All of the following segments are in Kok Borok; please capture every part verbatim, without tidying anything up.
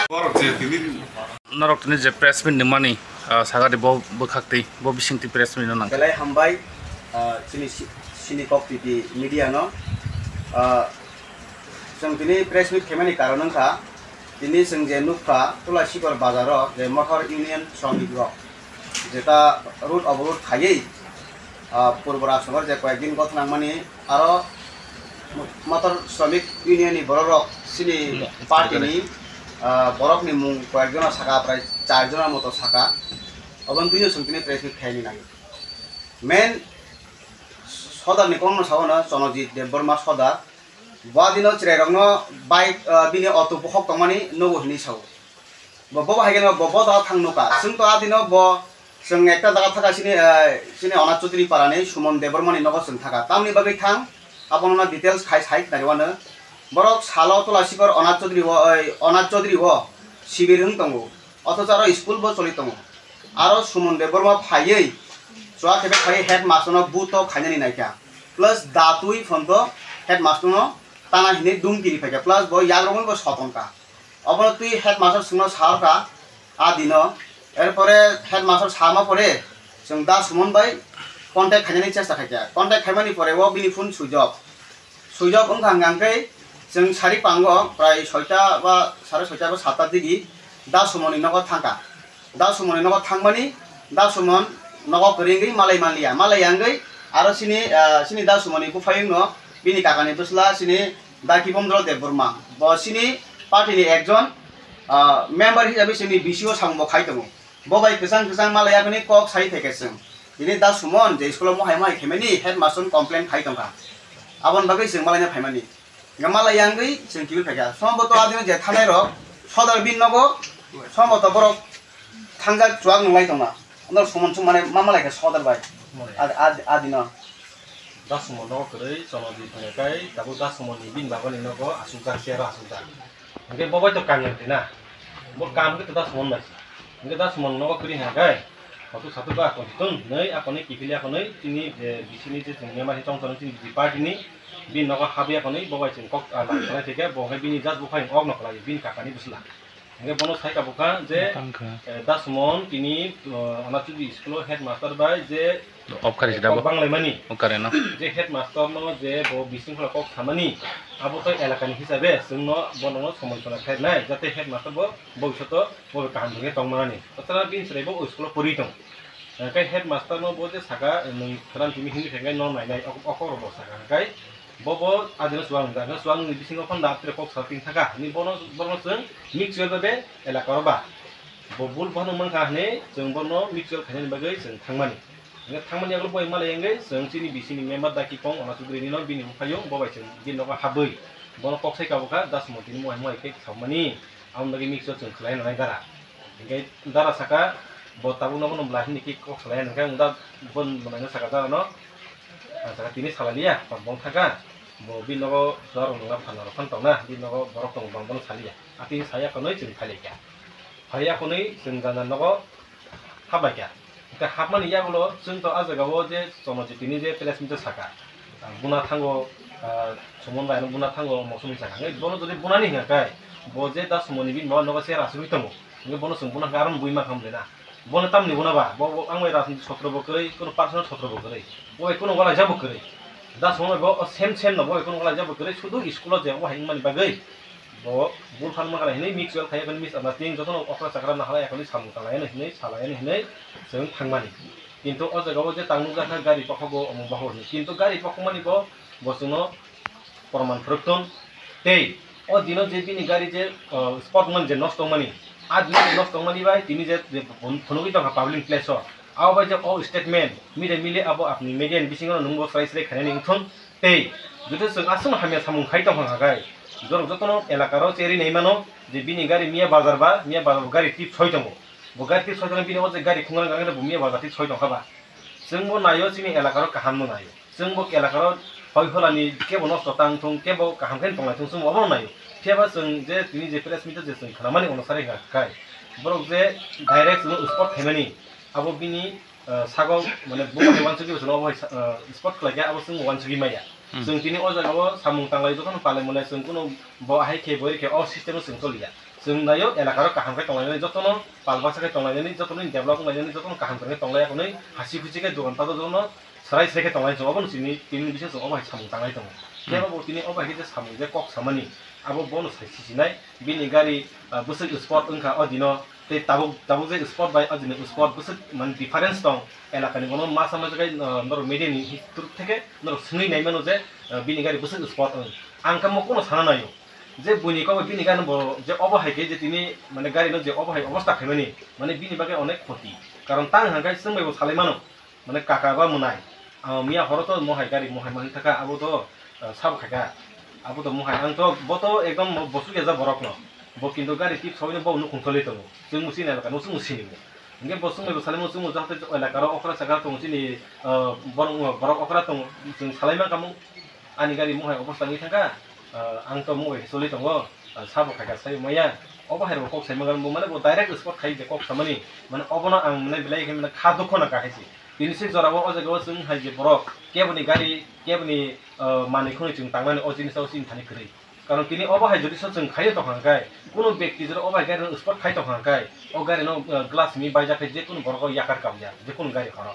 Borok je tini Norok tini je press meet ni mani, ah, sagadi bo bwkhak twi, bo bising twi press meet no nang. Belai hambai, ah, chini si-, chini kok twi twi media no, ah, chwng tini press meet khaimani karon wngkha, tini chwng je nukha Tulasikor bazaro je Mothor Union Shromik rok jeta road oborod khaiwi, ah, Purbo Rajnagar je koyek din gotha nangmani, aro Motor Shramik Union ni borok rok chini party ni, ah, borok ni mung koyek jona saka, prai char jona moto saka. Oboni twi no chwng tini press meet khaini nai. Main sodar ni kokno sao no Chonojit Debbarma sodar. Bo adino chwrai rok no bike, ah, bini auto bokhok tongmani nogo hinwi sao. Bo, bo hai khe no bo, bo jaga thang nukha. Chwng to adino bo, chwng ekta jaga thaka chini, eh, chini Onath Chaudhary parani Suman Debbarmani nogo chwng thaka. Tamni bagwi thang, abono no details khai sai khnari wano. Borok salo Tulasikor Onath Chaudhary o, oi, Onath Chaudhary o sibir wng tongo. Othocho aro school bo choli tongo. Aro Suman Debbarma phaiwi, chua khe phaiwi headmaster no buto khainani naikha. Plus datwi phonto headmaster no tana hinwi dum kiri phaikha. Plus bo yagrokmani bo sotongkha. Obono twi headmaster chwngno saharkha, a dino. Erpore headmaster sama pore chwng Da Suman bai contact khainani chesta khaikha. Contact khaimani pore o bini phone switch off. Switch off wngkha hwnkha hwnkhe chwng sari pango prai soita ba sare soita ba satta digi Da Sumanni nogo thangkha. Da Sumanni nogo thangmani Da Suman nogo kwrwi wngwi malai manliya. Malai wngwi aro chini, ah, chini Da Sumanni buphayungno bini kakani bwsla chini Da Kipomdro Debbarma, bo chini party ni ekjon, ah, member hisabe chini B C O samung bo khai tongo. Bo bai kwchang kwchang malai yakni kok sai phaikha chwng. Tini Da Suman je school o mohai mohai khaimani headmaster complain khai tongkha. Aboni bagwi chwng malaina phaimani. Hwnkhe malai yangwi chwng kibil phaikha. Somboto adino je thanai rok sodar bin nogo somboto borok thangjak chuak nunglai tongna. Ano Suman chwng mane ma malai kha sodar bai. Ad-, ad-, adino. Da Suman nogo kwrwi Chonojit hwnwi kai tabuk Da Suman ni bini bagwi nogo asukjak, chair o asukjak. Hwnkhe bo bai to kam ya na. Bo kam khe to Da Suman bai. Hwnkhe Da Suman nogo kwrwi hwnwi kai. Hotu satu ba koi tun nei akoni kifili akoni tini je bisini je chwng member hi chong chong tini party ni bini nogo habwi akoni bo bai chwng kok, ah, lang khlai thike bo hwnkhe bini just buphai ok no khlai bini kakani bwsla. Hingke bono sai tabukha je, eh, Da Suman tini, eh, Onath Chaudhary school o headmaster bai je, off kari eh, sida kok bo. Banglaimani. Off kari no. Je headmaster no je bo bising khoro kok samani, abo to elaka ni hisabe chwngno bono no somoi chona khlainai, jate headmaster bo bobishoto bo kaham hingke tongmanani. Tatsara bini chwrai bo o school o pori tong. Hingke headmaster no bo je saka, eh, nwng khran timi himdi khe no nainai, ok-, okorok bo saka hingke. Bo bo adino chuwak nung, adino chuwak nungni bisingo phano da tere kok sa ping thaka, hwnwi bono, bono chwng mutual ba be elaka o ba. Bo bul phano mankha hwnwi chwng bono mutual khainani bagwi chwng thangmani. Hwnwi thangmani yagulo bo malai wngwi chwng chini bisini member da Kipom Ona Chudri nino bini buphayung bo bai chwng bini nogo habwi bono kok sai kabukha, Das Moti ni mohai mohai khe saumani. Aboni bagwi mixture chwng khlai nanai dara. Hingke dara saka, bo tabuk nogo nung bwla hini khe kok salai nang khe, ang da bo mwnai no saka dara no. Ang saka tini salai liya, bong thaka. Bo bini nogo dara rok nungna phalna rok phano tongna, bini nogo borok tongo bang bono saliya. A tini saya konwi chwng phai laikha. Phaiya konwi chwng jana nogo habai kha. Hingke hapmani yagulo chwng to a jaga o je Chonojit ni je press meet o saka, ah, buna thango, ah, Suman bai no buna thango, mosong saka. Hingke bono jodi bunani hingka khe, bo je Da Suman ni bini baba nogo chair asugwi tongo. Hingke bono chwng buna hingka aro bui ma khamle na. Bono tamni buna ba, bo, bo ang bai rajniti sotro bo kwrwi, kuno personal sotro bo kwrwi. Bo bai kuno walai jabo kwrwi. Da Suman bai bo, o same, same no, bo bai kuno walai jabo kwrwi, sudu school o je bo hai wngmani bagwi. Bo bul phan ma khlai hinwi mutual khai, misunderstanding jotono okra chakra na halai, ekhorni samung tanglai hinwi, salai hinwi chwng thangmani. Kintu o jaga o je tang nukjakha gari bokhok o, omo bokhok hinwi. Kintu gari bokhokmani bo, bo chwngno proman phwrwk tong. Tei o dino je bini gari je, uh, spot man je nosto wngmani, a dino je nosto wngmani bai tini je, je phunugwi tongkha public place o, abo bai je o statement mide mile abo apni media ni bisingo nungbo srai srai khainani wngthun. Tei jotto chwng aswkno hamya samung khai tongkha hwnkha khe, jorok jotono elaka rok cherwi nai mano je bini gari Miya Bazar ba, Miya Bazar bo gari tip soi tongo. Bo gari tip soi tongo, bini o je gari khungrang gari bo Miya Bazar tip soi tongkha ba. Chwng bo naio, chini elaka rok kaham no naio. Chwng bo elaka rok hoi holani kebo nosto tang thung, kebo kaham khe tonglai thung, chwng bo obono naio. Phiya ba chwng je tini je press meet o je chwng khnamani ono sari hwnkha khe, borok je direct chwngno spot khaimani, abo bini ah, sago, mane, bo bai uansugwi bo chwngno obo hai sa-, ah, spot khlaikha, abo chwng uansugwi maya. Hmm. Chwng tini o jaga o samung tanglai jotono palai mwnai chwng kunu bo ahai khe bo ri khe o system o chwng choliya. Chwng naio elaka rok kaham khe tonglainani jotono pal baksa khe tonglainani jotono develop wnglainani jotono kaham khe tonglai yakwnwi hasi khusi khe dogan pato jotono Swrai swrai khe tonglai chwng obo no chini tini bising chwng obo hai samung tanglai tongo. Hmm. Phiya bo tini obo hai khe je samung je kok samani abo bono sai sisinai bini gari, ah, bwswk spot wngkha o dino tei tabuk tabuk je spot bai o dini spot bwswk mane difference tong elakani bono masa masa khe, ah, norok media ni through theke norok swngwi nai mano je, ah, bini gari bwswk spot wng. Ang khe mo kuno sana naio je buini kok bai bini gari no bo je obo hai khe je tini mane gari no je obo hai obosta khaimani mane bini bagwi onek khoti karon tang hangkai chwng bai bo salai mano. Mane kaka ba mwnai, ah, miya horo to mohai gari mohai ma hinthaka, abo to, ah, sabo khaika, abo to mohai, ang to bo to ekdom bosuk ya ja borok no, bo kintu gari tip sawino bo nukhung tholwi tongo, chwng bo sini elaka no chwng bo sini bo, hingke bo chwng bai bo salai mano chwng bo jahate elaka rok okra saka tongo chini, ah, borok, borok okra tongo, chwng salai mangka mung. Ani gari mohai obosta wngwi thangkha, ah, ang to mohai cholwi tongo, ah, sabo khaika sai maya, obo hai rok kok sai mangkha, bo mane bo direct spot khai je kok samani, mane obono ang mane belai khe mane kha dukho nangkha hai se. Tini se jora o, o jaga o chwng hai je borok keboni gari, keboni, ah, manwi khwnwi chwng tangnani o jinis o chini thani kwrwi. Karon tini obo hai jodi se chwng khaiwi tongkha hwnkhe, kunu bekti jora obo hai gari no spot khai tongkha hwnkhe, o gari no, ah, glass simi baijak khai je kunu borok o yakar kabya, je kunu gari khoro.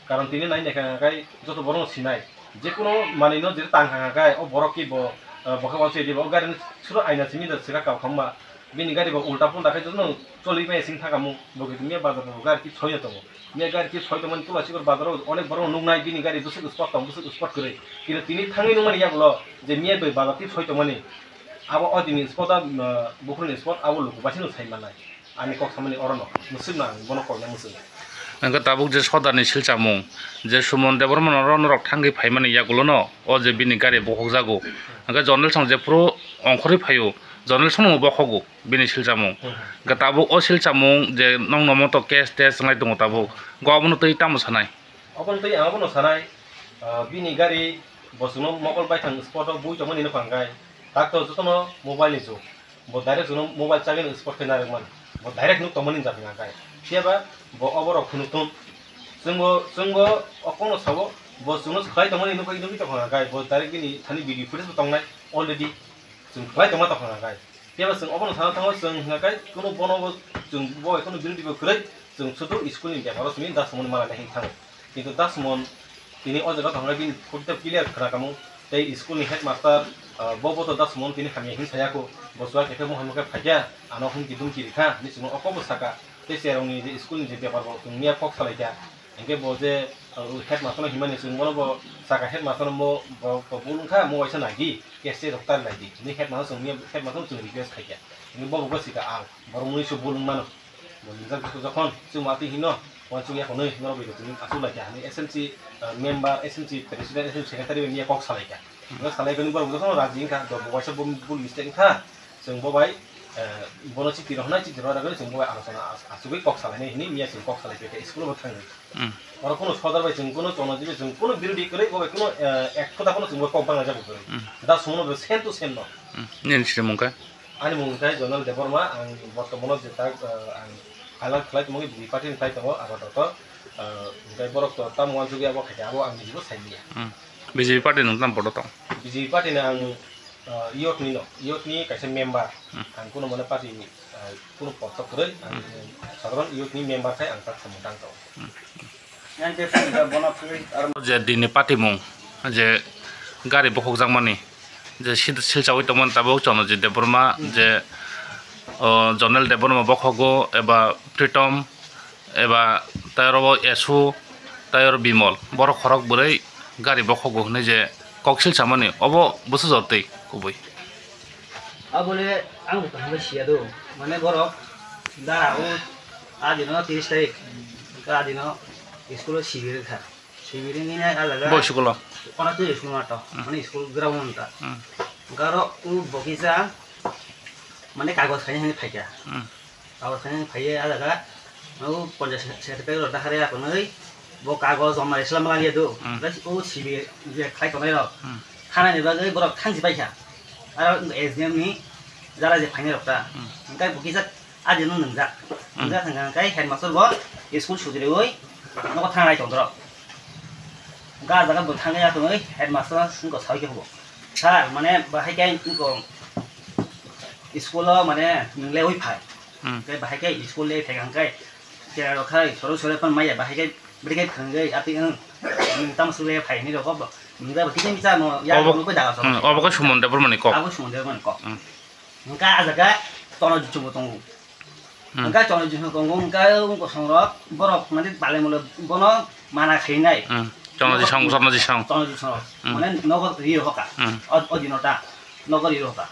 Karon tini nai naikha hwnkhe joto borok no sinai. Je kuno manwi no jeta tang kha hwnkhe o borok ki bo, ah, bokhe uansuk di bo o gari no suro aina simi da sika kau khamba. Bini gari bo ulta pulta khe joto no choli bai sing thaka mung. Bo khe tini bazar bo gari ki soi tongo. Miya gari ki soi tongmani tula sikor bazar o onek borok no nuknai bini gari bwswk spot tong bwswk spot kwrwi. Kino tini thangwi nukmani yagulo je miya bai bazar ki soi tongmani. Abo o dini spot o, ah, buphuruni spot abo luku bai sino sai manai. Ani kok samani orono, mwswkno ang bono koknai mwswk. Hwnkhe tabuk je sodarni silchamung, je Suman Debbarmano oro norok thangwi phaimani yagulono, o je bini gari bokhokjago. Hwnkhe Jonel song jephuru ongkhorwi phaio, Jonel songno bokhogo bini silchamung. Hmm. Hwnkhe tabuk o silchamung je nokno moto case test wnglai tongo tabuk. Go abono twi tamo sanai? Obono twi ang abono sanai, ah, bini gari bo chwngno mokol baithang spot o bui tongmani nukha hwnkhe, tak to jotono mobile ni jug. Bo direct chwngno mobile chagwi no spot khe narwk mano. Bo direct nuk tongmani jat hwnkha hwnkhe. Phiya ba bo oborok phunuk thung. Chwngbo, chwngbo o kokno sabo, bo chwngno khlai tongmani nukwi, nukwi tongkha hwnkhe, bo direct bini thani video footage bo tongnai already. Chwng khlai tongma tongkha hwnkhe. Phiya ba chwng obono sana thango, chwng hwnkha khe kunu bono bo chwng bo bai kunu birodhi bo kwrwi, chwng sudu school ni beparo simi da Suman mala hinwi thango. Kintu da Suman tini o jaga tongkha bini khoroksa clear khna kamo tei school ni headmaster, ah, bo bo to da Suman tini hamya hinwi saya kho, bo chuwa khe mohai mokhe phaikha, ano humki dumki rikha hinwi chwngno o kokbo saka tei cherokni je school ni je bepar bo chwng miya kok salaikha. Hingke bo je, uh, headmaster no himani chwng bono bo saka headmaster no mo, bo, bo bul wngkha, mo waisa nai di, case rok tar nai di. Ni headmaster chwng, headmaster no chwng request khaikha. Ni bo bo sika ang, borok mui su bul wngmano. Bo nijak jokhon chwng watwi hino, wansuk ya hwnwi norok bai tongwi aswk laikha. Ni S M C, uh, member, S M C president, S M C secretary bai miya kok salaikha. Bo salaikha ni borok jokhon raji wngkha, bo waisa bul mistake wngkha. Chwng bo bai, eh, bono chiti rohornai, chiti rohornai chwng bo bai alochona as-, asugwi kok salainai hinwi miya chwng kok salai phaikha school bo thangwi. Hmm. Oro kunu sodar bai chwng kunu chono jibi chwng kunu birodhi kwrwi bo bai kunu, eh, ek phuda phano chwng bo kok banglaijak bo kwrwi. Hmm. Da Suman bo same to same no. Hmm. Nini sini mung kha? Ani mung kha Jonel Debbarma, ang bortomano je tak, eh, ang khailak khlai tongmani B J P party ni khlai tongo, apatot, eh, hingke borok to tamo wansugwi abo khaikha, abo ang nijibo sai manya. Hmm. B J P party nwng tamo bodo tong? B J P party ni ang, ah, youth ni no, youth ni kaisa member. Hmm. Ang kuno mane party ni, ah, kuno posto kwrwi, ang, hmm, sadharon youth ni member khai ang tak samung tang tongo. Hmm. Yang ke pun da bono kwrwi ar je dini party mung, je gari bokhok jakmani, je sil-, silchawi tongmani tabuk Chonojit Debbarma, hmm, je, oh, Jonel Debbarma bokhogo eba Pritom, eba tei oro bo Esu, tei oro Bimol, borok khorok bwrwi gari bokhok bo hwnwi je koksil samani, obo bwsajak twi kubui. Abole ang bo kaham bai siya do, mane borok dara o adino tris tarik, adino school o sibir kha, sibir ni nai alaga. Bo school o? Ona twi school ma to, hmm, mane school ground ta. Hmm. Garo u bokisa, mane kagos khaini hani phaikha. Hmm. Abo thani phaiye ah jaga, o ponchayat secretary rok dakhare akonoi, bo kagoj joma rwsla maliya do. Hmm. Just o sibi je khlai tongnai rok. Hmm. Thanani bagwi borok thangsi paikha. Aro S D M ni jara je phainai rok ta. Hmm. Hingkai bo kisa adino nwngjak. Hmm. Nwngjak thangkha hingkai headmaster bo school sujriwi nogo thangnai tongdorok. Ga jaga bo thangya tongwi headmaster wngkha sawi khe bo. Sir, mane bahai khe wngkha school o mane nwng le wi phai. Hmm. Khe bahai khe school le thai kang khe chera rok khai soro soro pan maya bahai khe bri khe phwrwngwi ati wng nwng tamo sule phai ni rok bo. Nwng da kisa misa no ya Obo, no koi daga so. Hmm, obo khe Suman Debbarmani kok. Abo Suman Debbarmani kok. Hmm. Wngkha a jaga tono juchungo tongo. Hmm. Wngkha tono juchungo tongo, wngkha wng kosong rok borok mane balai mulo bono mana khainai. Hmm. Tono jisong, tono jisong. Tono jisong. Hmm. Mane nogo ri hoka. Hmm. O, o dino ta. Nogo ri hoka.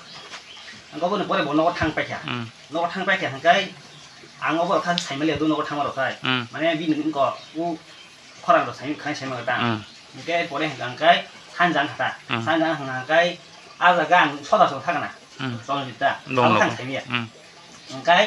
Wngkha boni pore bo nogo thang paikha. Hmm. Nogo thang paikha hwnkhe ang obo rok kha saimali do nogo thangma rok khai. Hmm. Mane bini wngkha u khorang rok sai khai saimali ta. Hmm. Hwnkhe pore hwnkha hwnkhe sanjang kha ta. Hmm. Sanjang hwnkha hwnkhe a jaga ang soda soda thangna. Hmm. Tono jita. Dong, abo dong. Thang saimya. Hmm. Hwnkhe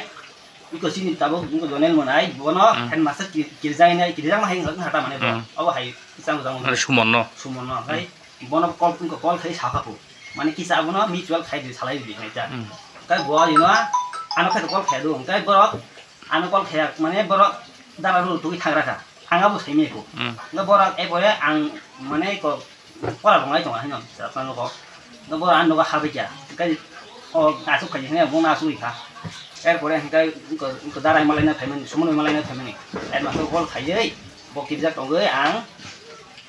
iko chini tabuk iko Jonel Monai, bono Hmm. headmaster ki-, kirjak nai, kirjak ma hai wngkha ta mane bo. Hmm. Abo hai chang jang Mane Suman no. Suman no, hwnkhe Hmm. bono call, wngkha call khai sakha phu. Mane kisa abono mutual khai di, salai di, hai ta. Hmm. Hwnkhe bo ino ano khai call khai do, hwnkhe borok ano call khai, mane borok dara rul tugui thang rakha. Ang abo saimai phu. Hmm. Hwnkhe borok e pore ang mane ko Pora rwnai tongo haino, chwla chwla nugo. No bo ang nugo habwi kya. Kai o asuk khai hwnwi bo na asuk kha. Er pore hwnkhe ko darai malai na phaimani, sumun malai na phaimani. Er maso gol khaiwi bo kirjak tongwi ang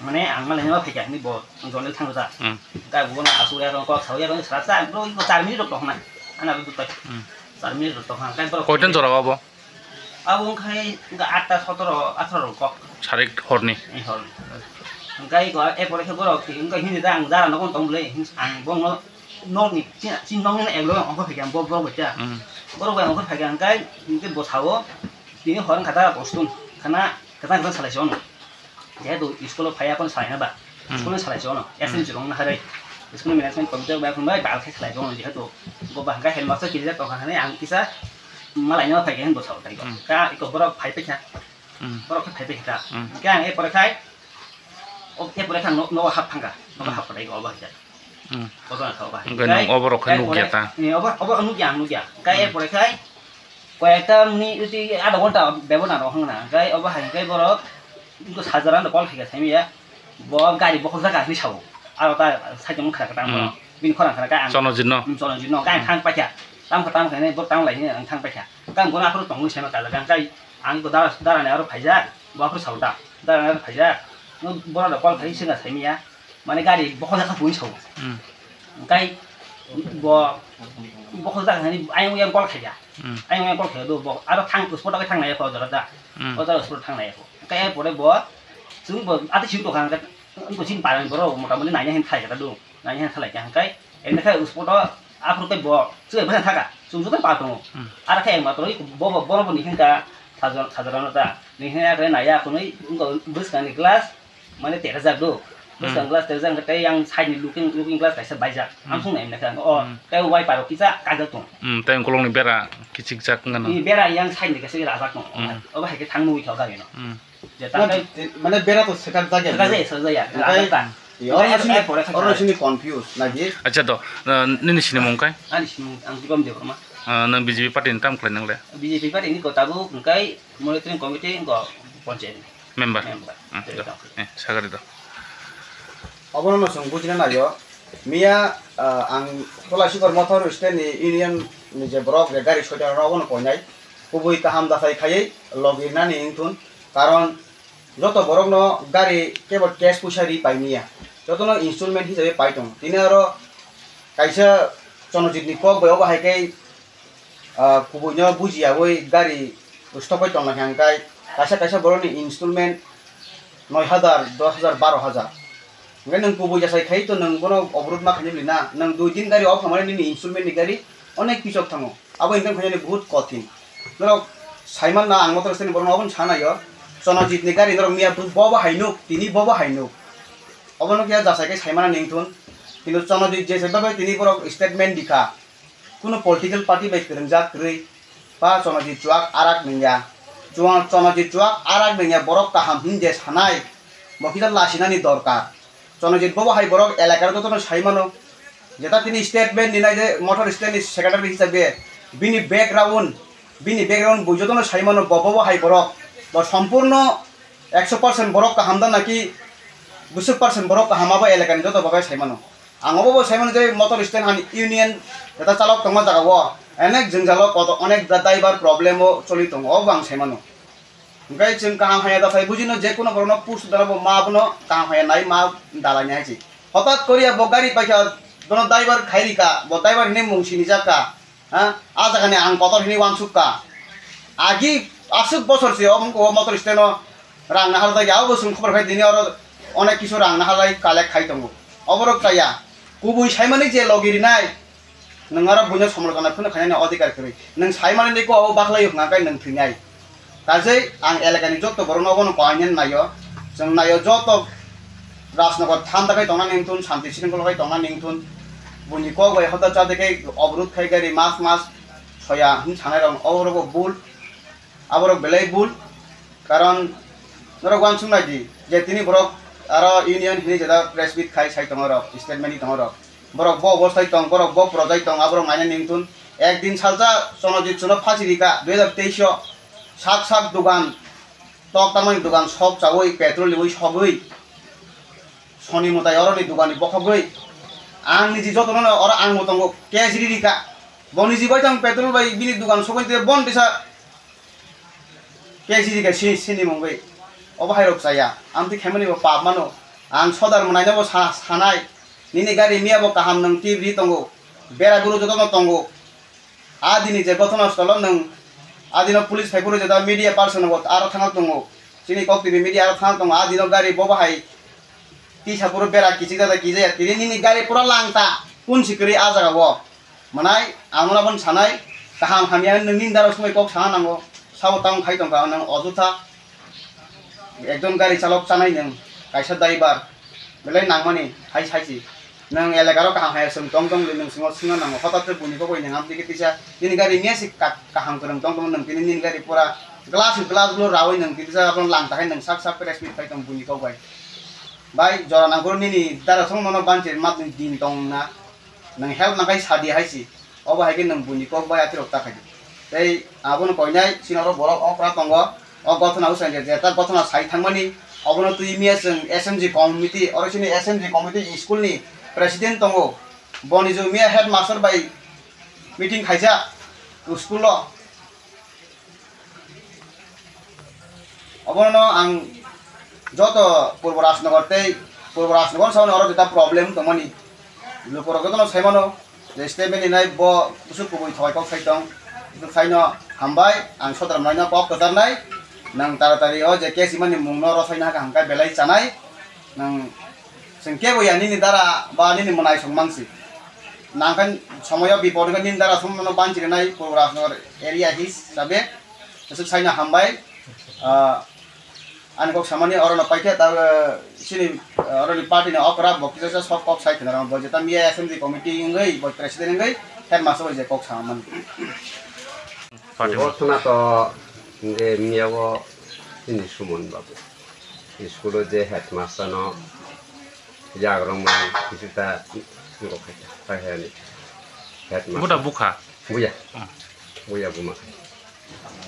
mane ang malai na phaikha hwnwi bo jole thang ta. Hmm. Kai bo na asuk ya ko khawi ya ko sara cha bro ko char minute rok tong na. Ana bo ta. Hmm. Char minute rok tong ha. Kai bro. Koitan jora bo? Abo wngkha wngkha atta sotoro atharo kok. Sarik horni. Ni hor. Wngkha iko e pore khe borok wngkha hindi da ang jara nogo tong bwle. Ang bongno nokni chini nokni eglo ongkha phaikha bo borok bai ta. Hmm. Borok bai ongkha phaikha hwnkhe hwnkhe bo sao tini hor wngkha da postun khana kwchang kwchang salai se ono. Jehetu school o phaiya, kono salai na ba? Hmm. School ni salai se ono, Hmm. S M C rok na harai. School ni management committee rok bai phunbai bal khe salai se ono, jehetu bo ba hwnkha headmaster kirijak tongkha hwnwi ang kisa malai no phai khe hwnwi bwsao tai ko. Hmm. Ka iko borok phai paikha. Hmm. Borok khe phai paikha. Hmm. Hwnkhe ang e pore khai, o, e pore khai no, no hap thangkha. No Hmm. hap patai ko obo hai khe. Hmm. Obo na kha obo hai. Hwnkhe Kai, nwng obo rok khe kai nukya pore, ta? Eh, obo, obo nukya, ang nukya. Kai e Hmm. pore khai, Koyekta ni uti adha ghonta bebona rok hwnna, hwnkhe obo hai hwnkhe borok wngkha sajara no call khaikha saimaya, bo gari bokhok jaka hinwi sao, aro ta side o wngkha kha tamo Hmm. bini khorang khna kha ang Chonojit no? Hmm, Chonojit no, khe ang Hmm. thang paikha, tamo kha tamo kha hinwi bo tang lai hinwi ang thang paikha, khe ang bono aphuru tongwi saima kajak kha, hwnkhe ang dara, dara ni aro phaijak, bo aphuru sao ta, dara ni aro phaijak, bono rok call khai swngkha saimaya. Mane gari bokhok jak kha pui sao. Hmm. Hwnkhe bo bokhok jak hani ayang yang call khaiya. Hmm. Ayang yang call khaiya do bo aro thang spot o thang nai ko jora da. Hmm. O jora spot thang nai ko. Hwnkhe pore bo chwng bo ati sing to kha hwnkhe ko sing parang boro mota moti nai hin thai kha do. Nai hin thai kha hwnkhe ende khe spot o aphuru khe bo chwng bwsa thaka. Chwng joto pa tongo. Hmm. Aro khe ma to bo bo bo ni hin ka sajor sajor no ta. Ni hin ya khe nai ya ko ni bwskang ni glass Mane terjak do. Hmm. Bwskang glass terjak hwnkhe tei yang side ni looking, looking glass kaisa baijak. Hmm. Ang sung nai mane khe ang, o, Hmm. tei wiper rok kisa kajak tong. Hmm, tei ukolog ni bera kichikjak wngkha na. Ni bera yang side ni kaisa rajak tong. Hmm. Obo hai khe thang nugwi kha o gari no. Hmm. Je Mane, ta mane bera to swkak jak ya. Swkak jak, swkak jak ya. Okai, Rajak ta. Yo, Okai oro sini, airport kha oro kha. Sini confuse lagi. Acha to, uh, nini sinimung kai? Ani sinimung ang Dibam Debbarma. Uh, nang B J P party ni tam khlai nang le? B J P party ni ko tabuk hwnkhe monitoring committee ko panchayat ni. Member. Member. Hmm, Jadi do. Tang. Eh, sagari do. Obono no chwng bujina naio. Miya, ah, ang Tolasikor Mothor state ni union ni je borok je gari soitan rok obono koinai. Kubui kaham dachai khaiwi logi nani wngthun. Karon joto borok no gari kebo cash puisa ri pai miya. Joto no installment hisabe pai tongo. Tini aro kaisa Chonojit ni kok bai obo hai khe ah, kubui no bujiyawi gari stop bai tongla khe hwnkhe kaisa kaisa borok ni installment noi hajar, dos hajar, baro hajar. Hwnkhe nwng kubui jasai khai to nwng bono obrut ma khainai bwlwi na, nwng dui din gari off khamani nini installment ni gari onek pisok thango. Abo income khainani bahut kothin. Norok saiman na ang motor stand ni borok no obo sana yo. Chonojit ni gari norok miya bo bo hai nuk, tini bo bo hai nuk. Obo no khe jasai khe saimana ningthun. Kintu Chonojit je se babai tini borok statement dikha. Kuno political party bai kwrwngjak kwrwi ba Chonojit chuak arak nungya. Chuang Chonojit chuak arak nungya borok kaham hin je sanai, bo kisa lasinani dorkar. Chonojit bobo hai borok elakar jotono sai mano. Jeta tini statement ninai je motor stand ni secretary hisabe bini background, bini background bo jotono sai mano bo bobo hai borok. Bo sompurno ekso percent borok kaham da naki Bwswk percent borok kaham abo elakani joto bagwi sai mano. Ang obo bo sai mano je motor stand hani union jeta chalok tongma jaga o onek jwngjalo koto onek da-, driver problem o choli tongo, obo ang sai mano. Hwnkhe chwng kaham haya da sai bujino, je kuno borokno push dana bo ma bono kaham haya nai ma dalai nai hai se. Hotat koriya bo gari paikha, bono driver khai rika, bo driver hwnwi mung sinijak ka. Ha? A jaga ni ang kotor hwnwi uansuk ka. Agi aswk bosor se omo o motor stand o rang nahal da ya, obo chwng khobor khai dini oro onek kisu rang nahal lai collect khai tongo. Oborok chaya. Kubui saimani je logi rinai. Nwng aro buino somlojana phano khainani odhikar kwrwi. Nwng saimani ni ko abo bakhlai hwnka khe nwng thwinai. Kajei ang elakani joto borokno obono koinani naio. Chwng naio joto Rajnagar thanda khai tongna ningthun, shanti shringkhol khai tongna ningthun. Buini kok bai hoda chade khai obrut khai gari mas mas soya hin sanai rok obo rok bul. Aborok belai bul. Karon norok uansuk nai di je tini borok aro union hini jeta press meet khai sai tongo rok, statement ni tongo rok. Borok bo obostai tong, borok bo project tong, aborok naina ningtun. Ekdin salsa Chonojit chuno phasi rika dui hajar teis o sak sak dogan, tok tamani dogan sok chawi, petrol liwi sogwi, soni mwtai oroni dogan ni bokhogwi. Ang niji jotono oro ang bo tongo, cash ri rika. Bo niji bai tong petrol bai bini dogan sogwi te bon bisa K G G khe sini, sini mungwi. Obo hai rok chaya. Amtwi khaimani bo pap mano. Ang sodar mwnaino bo sa-, sanai. Nini gari miya bo kaham nwng tip ri tongo. Bera guru jotono tongo. A dini je gothona stolo nwng. A dino police phai phuru jeta media person bo aro thangna tongo. Chini kok T V media aro thangna tongo. A dino gari bo bahai. Tisa phuru bera kichik jata kijaya. Tini nini gari pura langta. Kun sikri a jaga o. Mwnai, ang mwnabon sanai, kaham hamya nwng nini dara sumai kok sana nango, sabo tamo khai tongkha nwng ojotha, ekjon gari chalok chanai nwng, kaisa driver, belai nangmani, hai saisi, nwng elakaro kaham haya swng tong tong nwng swngo swngna nango, hotate buini kok bai nwng amtwi khe tisa, nini gari miya se ka-, kaham kwrwng tong tong nwng tini nini gari pura glass glass lo rawi nwng tisa abono lang takhai nwng sak sak press meet khai tong buini kok bai. Bai, jora nangkuru nini dara song mano banchi matni din tong na. Nwng help nangkhai sadi hai si. Obo hai khe nwng buini kok bai atirok ta khai di. Tei abono koinai chini oro borok okra tongo. O gothona usai je jeta gothona sai thangmani obono twi miya chwng S M G committee, oro chini S M G committee school ni president tongo. Boni ju miya headmaster bai meeting khaijak school o. Obono ang joto Purbo Rajnagar tei Purbo Rajnagar sao oro jeta problem tongmani lukurok jotono sai mano je statement rinai bo kusuk kubui thai kok sai tong, kusuk saino hambai ang sodra mlaino kok kwcharnai nang taratari o je case imani mungno rw saina haka hangkai belai chanai. Nwng chwng kebo ya nini dara ba nini mwnai song mangsi. Nangkhe somoyo bipor wngkhe nini dara song mano banchi rwnai Purbo Rajnagar area hisabe. Aswk saina hambai. Ah, ani kok samani orono paikhe ta, eh, sini, eh, oroni party ni okra bo kisa sok kok sai khna rang bo jeta miya assembly committee wngwi bo president wngwi headmaster bai je kok samani. Party. Gothonato je miya o chini Suman babu. School o je headmaster no yagrong mani kisu ta ngo khai ta, khai hai ani. Headmaster. Buda bukha. Buya. Hmm. Buya buma.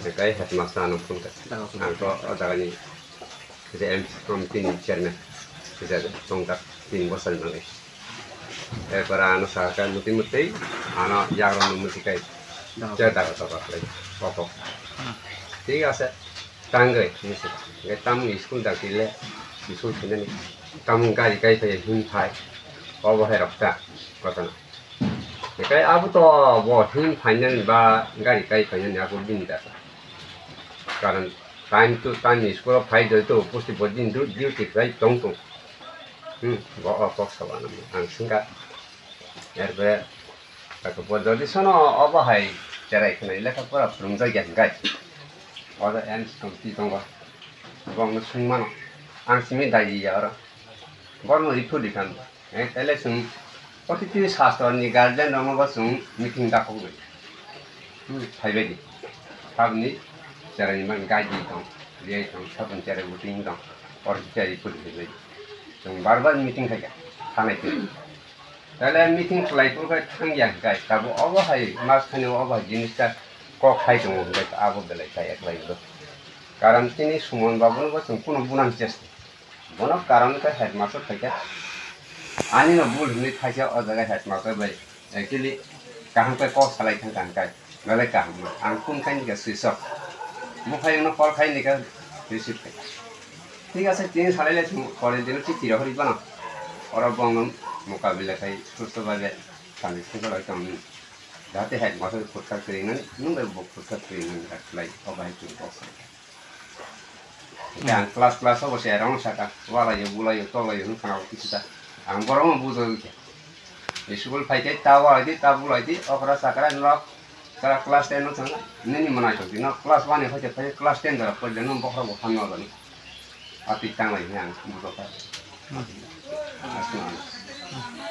Bekai headmaster ano phone kha. Ang to o jaga ni je M C committee ni chairman. Je tong ta tin bosor ni mangai. Erpore ano saka muti muti ano yagrong no muti kai. Dago. Je dago to baklai. Koko. Hmm. Thik ase. Tangwi, hinwi se. Hingke tamoni school dakti le, school sinani. Tamoni gari kai phai him phai. Obo hai rok ta, kotona. Hingke abo to bo him phainani ba gari kai phainani abo bini da. Karon time to time school o phai doi to pusti bo din du-, duty khai tong tong. Hmm, bo o kok sabana ang singka. Erbe, ako bo jodi sono obo hai cherai khwnai lekha pora phwrwngjak ya hingkai. Odo M C committee tongo. Bongno swngmano. Ang simi daiji ya oro. Borno ri phudi khan. Eh, tele swng otiti sastro ni guardian rokno bo swng meeting dakhogwi. Hmm, phaibaidi. Tabni cherai man gaidi tong, riyai tong, sabun cherai buting tong. Oro cherai phudi phaibaidi. Chwng bar bar meeting khaikha, thanai khe. Tale meeting khlai phuru khe thang ya hwnkhe, tabuk obo hai mas thani obo hai jinis ta kok hai tongo hwnkhe abo belai kha eklai bo. Karon chini Suman babu no bo chwng kuno bunang chesta. Bono karon khe headmaster phaikha. Ani no bul hinwi thaisa o jaga headmaster bai. Actually, kaham khe kok salai thang kha hwnkhai. Belai kaham. Ang kun khai ni khe switch off. Buphai no call khai ni khe receive khai. Thik ase, tini salai le thung, pore dino chithi rohori bano. Oro bongno mukabila khai susto bhabe thani thang kha lai tong. Jahate headmaster phutkar kwrwi nani, nwng bai bo phutkar kwrwi nani kha khlai, o bai chwng kok salai kha. Hwnkhe ang class class o bo se rong saka, walaio, bulaio, tolaio, hwn khana o kisu ta. Ang borok no bujagwi khe. School phai khe ta walai di, ta bulai di, okra chakra norok, chara class ten no thang, nini mwnai thok di, no class one ni phai khe phai class ten dara pori de, no bokhorok bo hamya jani. Ati tanglai hwnwi ang bujokha. Aswk ang.